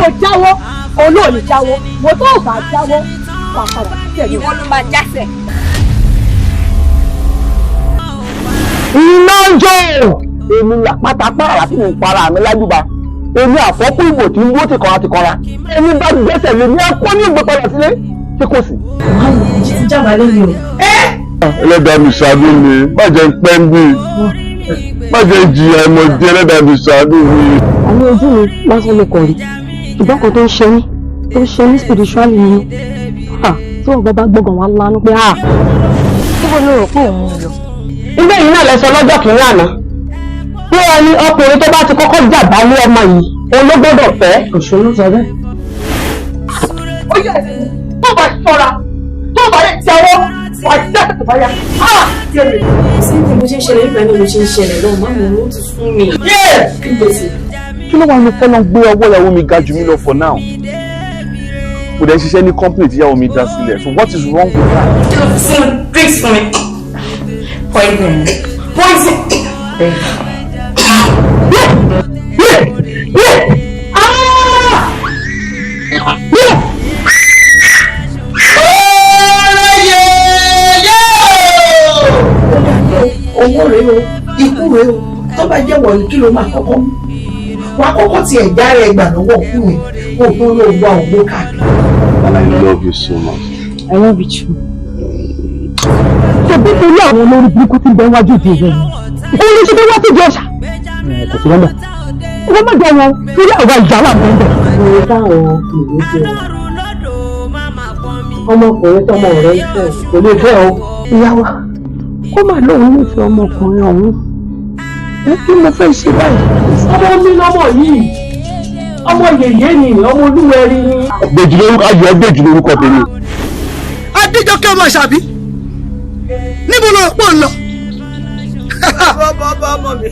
o jáwọ́, olóòní jáwọ́. Wo tó o bá jáwọ́, wà á padà sí ẹ̀yìn. Ìwọ ló máa jásẹ̀. Iná ń jó. Èmi là pátápá tí mò ń para mi lájúba. Èmi àfọ́kù ìbò tí ń dúró tìkanra tìkanra. Ẹni bá gbẹ́sẹ̀ lé ní ẹ̀kọ́ ní ìgbé padà sílé tí kò sí. Ti jábàá lẹ́yìn o. Ẹlẹ́dàá mi ṣàánú mi, má jẹ́ ń pẹ́ ń bì, má jẹ́ ń jìyà ẹ̀mọ̀dé. Ẹlẹ́dàá mi ṣàánú mi. Àní ojú mi lásán ló kọ̀ rí, ṣùgbọ́n kan tó ń ṣe mí, tó ń ṣe mí spiritually ni tí wọn bá gbọ́ngàn wá lánàá pé níbo ló rò pé òun ń lọ. Ilé yìí náà lẹ sọ lọ́jọ́ kìíní àná pé ẹni ọkùnrin tó bá ti kọ́kọ́ jàbá lé ọmọ yìí, òun ló gbọ́dọ̀ fẹ́. Òṣèlú sọ bẹ́ẹ̀. Ó yẹ tó bá ṣọ́ra, tó bá lè jáwọ́, wà á jẹ́ tó bá yá. Sí ní bó ṣe ń ṣẹlẹ̀ nígbà náà ló ṣe ń ṣẹlẹ̀ lọ́wọ́ máa mú un, ó ti sún mi. Kí ló ṣe? Kí ló wà ní fọ́nà gbé ọwọ́ ìyàwó mi ga jù mí lọ for now? Kò dẹ̀ ń ṣiṣẹ́ ní company tí ìyàwó mi dá sílẹ̀, so what is wrong with that? Kí ló fi sínú drinks fún mi? Poison, poison. Owó rèé o, ikú rèé o. Tó bá jẹ́ wọ̀nyí, kí ló máa kọ́kọ́ mú? Wàá kọ́kọ́ tiẹ̀ já rẹ̀ gbà lọ́wọ́ òkú yẹn kó o tó lọ wá owó káàkiri. And I love you so much. I love you too. Ṣebí torí àwọn olórí burúkú tí ń bẹ wájú ìdí rẹ ni òun ló ṣe bí wọ́n ti jọ ṣà. Kò sí lọ́nà wọ́n má jọ wọn torí àwa ìjà wà bẹ́ẹ̀ bẹ́ẹ̀. Ìwé táwọn ìwé jẹ ọmọkùnrin tọmọ rẹ ń fẹ́ kò lè fẹ́ o. Ìyá wa, ó mà lóun nífẹ̀ẹ́ ọmọkùnrin ọ̀hún. Ẹ kí mo fẹ́ ṣe báyìí? Ọmọ mi lọmọ yìí, ọmọ yèyé ni, ọmọ olúwẹrí ni. Gbèjì lórúkọ ayọ̀, gbèjì lórúkọ tèmi. Adéjọkẹ́ ọmọ àṣàbí, níbo ló pọ̀ ń lọ? Bọ́ ọmọ mi.